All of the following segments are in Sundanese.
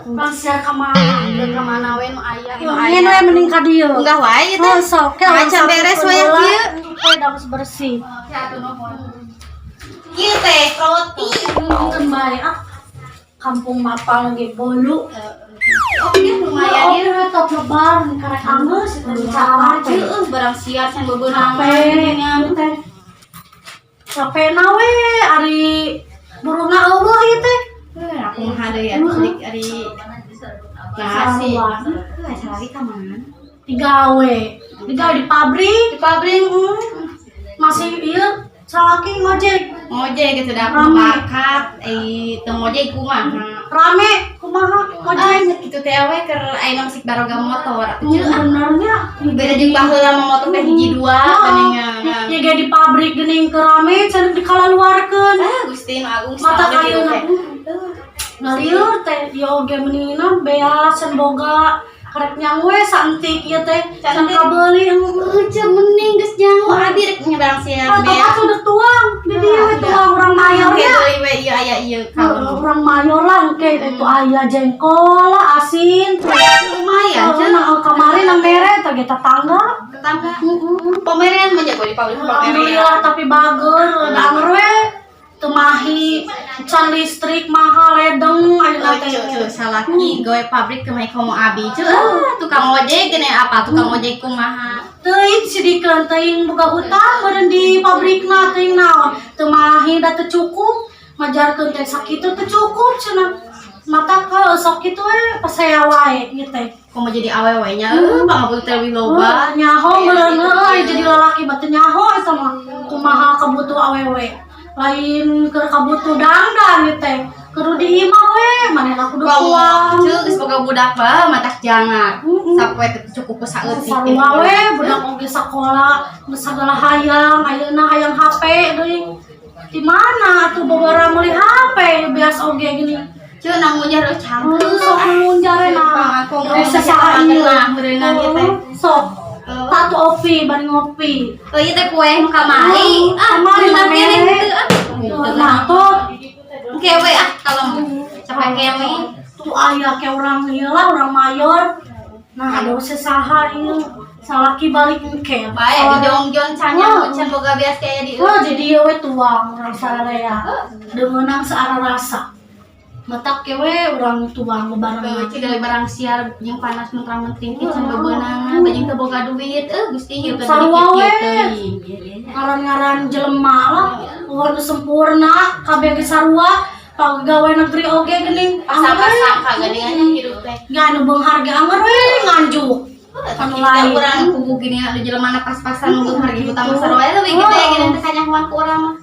Bang siar ka mana? Ka mana we nu aya nu Ingin we mending ka dieu. Enggak wae ieu teh. Oh, sok ke Acan beres we kieu. Teh da geus bersih. Ya atuh nuhun. Kieu teh roti. Punten bae ah. Kampung mapal ge bolu. Oke, lumayan ya. Top lebar karek anggeus itu dicapai. Heueuh, barang siar can bebeunangan Capek geuningan. teh. Capek na we ari burungna eueuh ieu teh. Heuh, aku mah deui atuh dik ari nasi. Sarua. Heuh, salaki ka mana? Digawe. Digawe di pabrik. Di pabrik. Masih ieu salaki ngojek. Ngojek gitu dah Rame. bakat teu ngojek kumaha. Rame kumaha ngojek. Ah, kitu teh we keur ayeuna musik baroga motor. Atuh ceu ah. Benernya Beda jeung baheula mah motor teh hiji dua geuningan. Ya ge di pabrik geuning keur rame cenah dikalaluarkeun. Ah, Gusti nu agung Mata saha kayu gitu teh. Ngalieur teh ieu oge meuningna beas can boga karek nyang we saentik ieu teh can kabeuli. Heuh, ceu mending geus nyaho abi rek nyebrang siang Ah, beas. tapi udah tuang di dieu we tuang urang mayor Oke, nya. deui we ieu aya ieu Heeh, urang mayor lah engke itu aya jengkol lah asin Lumayan Heeh, ceu. nah, kemarin nang mere teh ge tetangga. Tetangga. Pemerian mah jago di pabrik pemerian. Alhamdulillah tapi bager, da anger we teu mahi, can listrik mahal ledeng ayeuna Oh, teh. ceu, ceu, salaki gawe pabrik ke komo abi ceu. Ah, tukang ojek gini apa tukang ojek kumaha. Teuing sidikeun teuing boga hutang meureun di pabrikna teuing naon. Teu mahi da teu cukup, majarkeun teh sakitu teu cukup cenah. Mata ke sok kitu we pasea wae ieu teh. Komo jadi awewe nya eueuh pangabutuh teh leuwih loba. Heuh, nyaho meureun heuh jadi lalaki mah teu nyaho eta mah kumaha kabutuh awewe. Lain keur kabutuh dangdan ieu teh. Kudu di imah we manehna kudu Komo tuang. ceu geus boga budak mah matak jangar. Sapoe teh cukup ku saeutik. Sarua we budak oge sakola geus sagala hayang ayeuna hayang HP deui. Di mana atuh bobora meuli HP biasa oge gini. Ceu nang ngunyah eueuh cangkeul. Sok ngunjar na. Komo Saha ieu. Meureunna ieu teh. Sok. Tatu opi bari ngopi. Oh ieu teh kue nu kamari. Ah, Kamari, beunang mere. keneh teu ah. Nah, tuh Kewe ah kalau capek kewe. tuh aya ke orang ieu lah orang mayor. Nah, ada sesaha ieu. Salaki balik engke. Bae di jongjon can can boga beas kayak di Wah, jadi ieu we tuang urang sararea. Deungeunang seara rasa. Matak ke we urang tuang bebareng. Ceu dari barang siar jeung panas menterang-mentering can bebeunangan bajing teu boga duit eueuh Gusti ieu teh Sarua we. teuing. Ngaran-ngaran jelema lah, eueuh nu sempurna, kabeh ge sarua, pagawe negeri oge geuning. Pasang-pasang kageuningan hidup teh. Nggak anu beunghar ge anger we nganjuk. Anu Kita lain. urang kubu gini anu jelema na pas-pasan nu beunghar ge utama sarua we leuwih gede gini teh kanyahoan ku urang mah.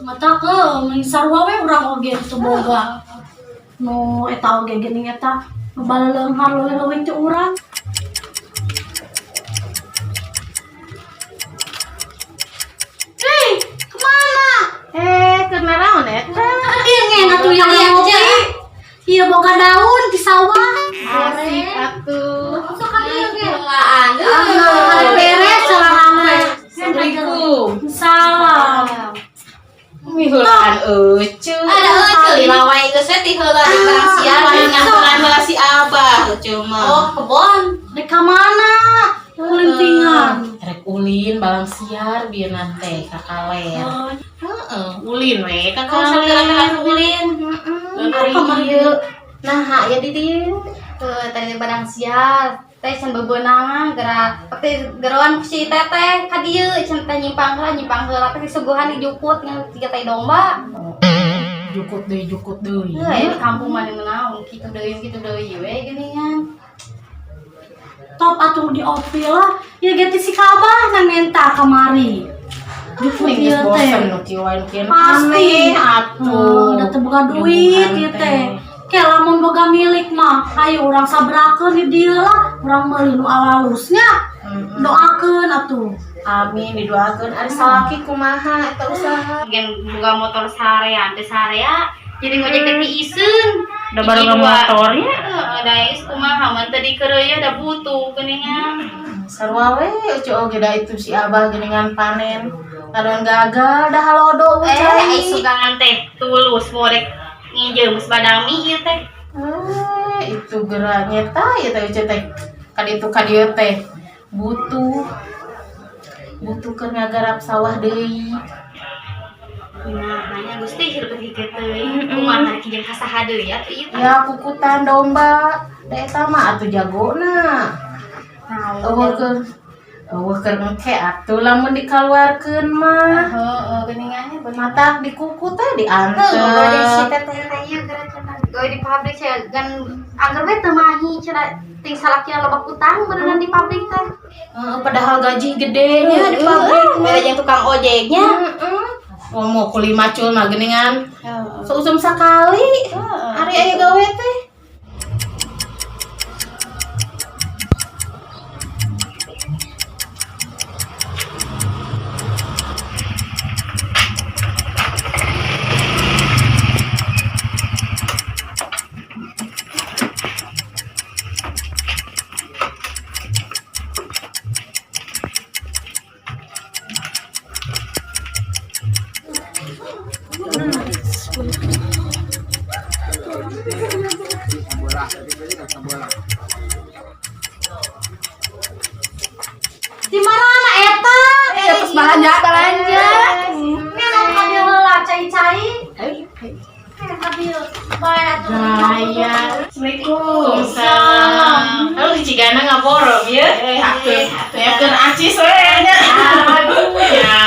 Mata ke mending sarua we urang oge teu boga. Nu eta oge geuning eta nu baleleunghar leuwih-leuwih ti urang. Hei, kemana? Eh, keur naraon eta? Ieu ngen atuh yang Iya, ngopi. iya. Ieu boga daun di sawah. Asik atuh. Sok ka dieu ge. Kulaan. Ah, beres salarana. Assalamualaikum. Salam. Mihulaan euceu. Ada euceu lila wae geus we ti heula di barang siar Nyamperan heula si Abah euceu mah. Oh, kebon. Dek ka mana? Kulintingan. Rek ulin balang siar bieu nate ka kaler. Heeh, ulin we ka Kamu kaler. ulin. Heeh. Ari ieu. Nah, aya di dieu. Tuh, tadi barang siar. Teh can bebeunangan gerak teh geroan ku si teteh ka dieu can teh nyimpang heula teh disuguhan dijukut ngan tiga tai domba. Jukut deui, jukut deui. Heuh, aya di kampung mah naon kitu deui we geuningan. Top atuh di opi lah. Ya ge ti si Kabah na menta kamari. Jukut Geus ieu teh. bosen nu kieu wae nu kieu. Pasti. Aneh atuh. Udah teu boga duit ieu teh. Ke lamun boga milik mah, ayo urang sabrakeun di dieu lah, urang meuli nu alalusnya. Doakeun atuh. Amin didoakeun ari salaki kumaha eta usaha. Gen boga motor sarean teh sarea jadi ngojek teh tiiseun. Udah baru nggak motornya. Heeh, da geus kumaha mun teu dikereuy da butuh geuningan. Sarua we euceu oge da itu si Abah geuningan panen. Ngadon gagal dah halodo we Eh, cai. ai sugangan teh tulus borek nginjeum geus badami ieu teh. Eh, itu geraknya ta ya teh Uce teh. Kaditu kadieu teh butuh butuh keur ngagarap sawah deui. Nah, hanya Gusti hirup kieu teuing. Kumaha rek jeung ka saha deui atuh ieu teh. Ya kukutan domba. Da eta mah atuh jagona. Naon? Eueuh keur engke atuh lamun dikaluarkeun mah. Heeh, geuningannya bener. Mata dikukut teh Heuh, gawe si diantep. teteh teh ieu geura cenah. Gawe di pabrik cenah gan angger we teu mahi cenah ting salakina loba utang beneran di pabrik teh. Heeh, padahal gaji gedenya di pabrik mah. Beda jeung tukang ojeknya. Heeh. Komo kuli macul mah geuningan. Heeh. Seusum sakali. Ari aya gawe teh. Di mana eta? Terus belanja belanja. Minum ka dieu heula cai-cai. Eh, ka dieu. Bae atuh. Gaya. Assalamualaikum. Salam. Halo cigana ngaborong ya. Eh, atuh. Yakeun acis we nya. Aduh, ya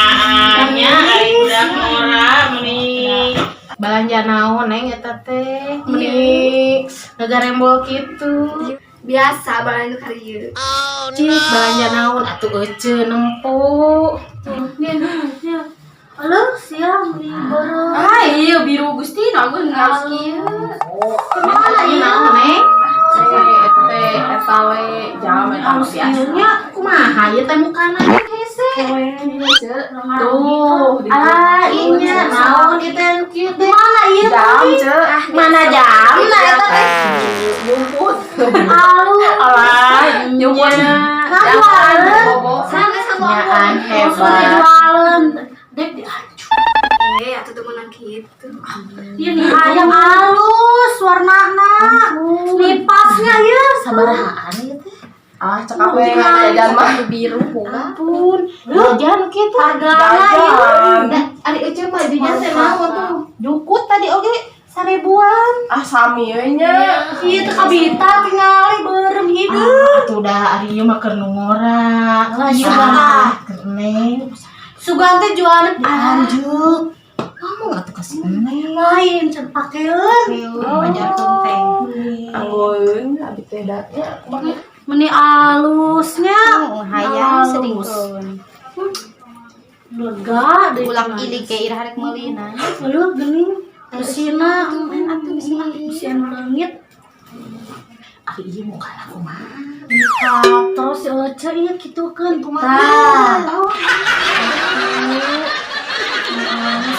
nya ari budak ngora meuni balanja naon neng eta teh meuni ngagarembol kitu. Biasa balanja ka dieu. Cik balanja naon atuh euceun nempo. Nih, nih. Halo, siang nih boro. Ah, iya biru Gusti, nah gue harus kieu. Kumaha Ieu ieu? naon neng? Teh eta we jam eta Halus biasa. ieu nya. Kumaha ieu teh mukana hese? Tuh, di Ah, inya naon ieu teh kieu teh? Mana ieu jam tadi? ce. Mana jamna eta teh? Jemput. Alu. Alah, nya. Nah, jualan. Bobo. Sama sama Nyaan Langsung hebat. dijualan. Dek dihancur. Eh, atuh teu meunang kitu. Ieu nih hayang halus warnana. Nipasnya ieu. Sabarahaan ieu teh? Ah, cekap we jajan mah. Biru boga. Ampun. Jajan kitu. Hargana ieu. Jajan. Da, ari euceun mah jajan teh naon tuh? Jukut tadi oge 1000-an. Ah, sami we nya. Ieu teh kabita tingali beureum hideung. Ah, atuh da ari ieu mah keur nu ngora. Lah, sugan. Ah, keur neng. Sugan teh jualan Lanjut. Ngomong atuh ka si neng. Lain can pakeun. Majarkeun teh. Anggoeun abi teh da nya kumaha. Meni alusnya. Hayang Alus. sedihkeun. Lega deh. Ulak ilik ge ira harek meulina. Lu geuning besina Atuh bisi mah. besi anu leungit. Ari ieu mukana kumaha? Terus si Ece ieu kitukeun kumaha. Tah.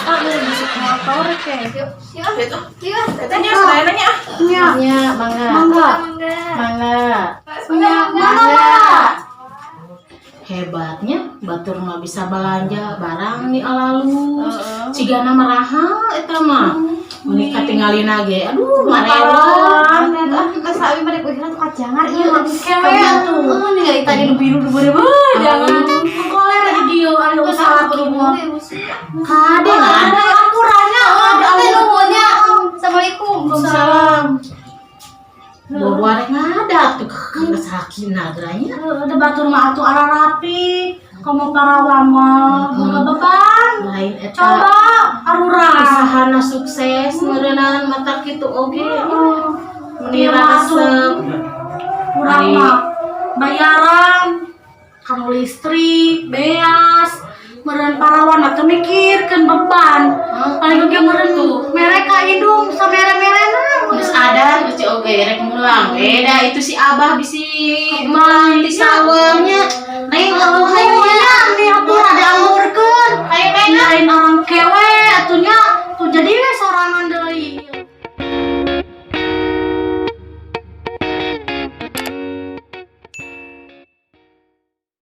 Ah, euy bisi motor ke. Yuk, Teteh nya sadayana nya. Nya, Nya, mangga. mangga. mangga. Mangga. Nya, mangga. Hebatnya batur mah bisa belanja barang nih alalus. Cigana marahal eta mah. Meni katingalina ge aduh marewot. Geus abi mah rek uihna tuh kajangar ieu. Kewe atuh. Heeh, ningali tadi nu biru nu beureuh jangan. Koler di dieu ari usaha rumah. Kade kan? Ada ampurannya, ada Teh nuhunnya. Assalamualaikum. Salam. Bawa rek ngadak tuh kan salakina geranya. Ada batur mah atuh ararapi. Komo parawan mah boga beban. Lain eta. Coba arurang. Usahana sukses meureunan mata kitu oge. Meni Iya, resep. Kurang mah bayaran kanu listrik, beas, meureun parawan mah teu mikirkeun beban. Paling oge meureun mere ka indung samere-merena. Geus ada geus oge rek mulang. Beda itu si Abah bisi mulang di sawahnya. Neng atuh hayu nya.